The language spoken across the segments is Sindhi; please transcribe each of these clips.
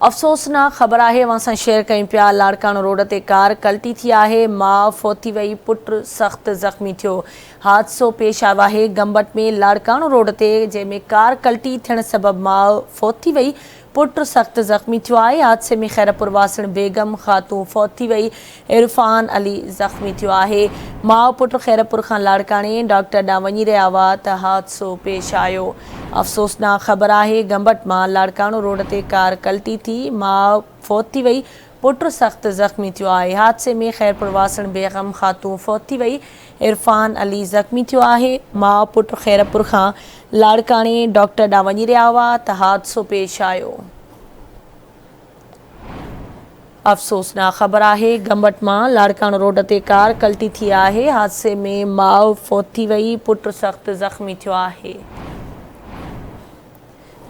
افسوسناڪ خبر آهي اوهان سان شيئر ڪيون پيا لاڙڪاڻو روڊ تي ڪار ڪلٽي ٿي آهي ماء فوت ٿي وئي پٽ سخت زخمي ٿيو حادثو پيش آيو آهي گمبٽ ۾ لاڙڪاڻو روڊ تي جنهن ۾ ڪار ڪلٽي ٿيڻ سبب ماء فوت ٿي وئي پٽ سخت زخمي ٿيو آهي، حادثي ۾ خيرپور واسڻ بيگم خاتون فوت ٿي وئي، عرفان علي زخمي ٿيو آهي، ماء پٽ خيرپور کان لاڙڪاڻي ڊاڪٽر ڏانهن وڃي رهيا هئا ته حادثو پيش آيو، افسوسناڪ خبر آهي، گمبٽ مان لاڙڪاڻو روڊ تي ڪار ڪلٽي ٿي، ماء فوت ٿي وئي، پٽ سخت زخمي ٿيو آهي، حادثي ۾ خيرپور واسڻ بيگم خاتون فوت ٿي وئي، عرفان علي زخمي ٿيو آهي، ماء پٽ خيرپور کان لاڙڪاڻي ڊاڪٽر ڏانهن وڃي رهيا هئا ته حادثو پيش آيو. افسوسناڪ خبر آهي گمبٽ مان لاڙڪاڻو روڊ تي ڪار ڪلٽي ٿي آهي، حادثي ۾ ماء فوت ٿي وئي، پٽ سخت زخمي ٿيو آهي.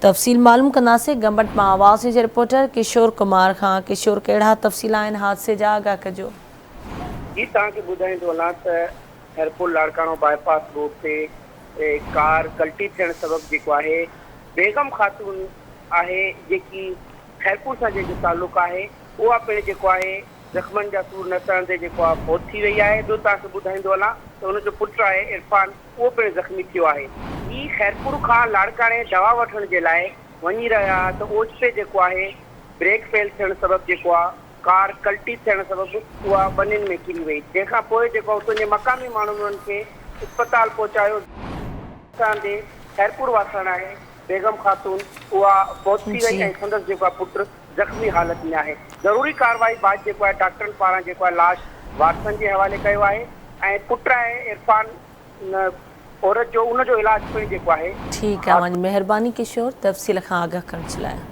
تفصيل معلوم ڪنداسين گمبٽ مان آواز نيوز جي رپورٽر ڪشور ڪمار کان، ڪشور ڪهڙا تفصيل آهن حادثي جا آگاهه ڪجو. جي توهان کي ٻڌائيندو هلان ته خيرپور لاڙڪاڻو باء پاس روڊ تي ڪار ڪلٽي ٿيڻ سبب جيڪو آهي بيگم خاتون آهي جيڪي خيرپور سان جنهن جو تعلق آهي اها پڻ جيڪو آهي زخمن جا سور نه سهندي جيڪو آهي فوت ٿي وئي آهي ٻيو توهان کي ٻڌائيندو هلان ته ان جو پٽ آهي عرفان اهو پڻ زخمي ٿيو آهي. هي خيرپور کان لاڙڪاڻي دوا وٺڻ جي لاء وڃي رهيا ها ته اوچتي جيڪو آهي بريڪ فيل ٿيڻ سبب جيڪو آ ڪار ڪلٽي ٿيڻ سبب اها ٻنين ۾ ڪري وئي جنهن کان پوء جيڪو اتان جي مقامي ماڻهن انهن کي اسپتال پهچايو سهندي خيرپور واسڻ آهي بيگم خاتون اها فوت ٿي وئي جي. ۽ سندس جيڪو آهي پٽ زخمي حالت ۾ آهي ضروري ڪارروائي بعد جيڪو آهي ڊاڪٽرن پاران جيڪو آهي لاش وارثن جي حوالي ڪيو آهي ۽ پٽ آهي عرفان عورت جو ان جو علاج پڻ جيڪو آهي ٺيڪ آهي اوهان جي مهرباني ڪشور تفصيل کان آگاهه ڪرڻ جي لاء.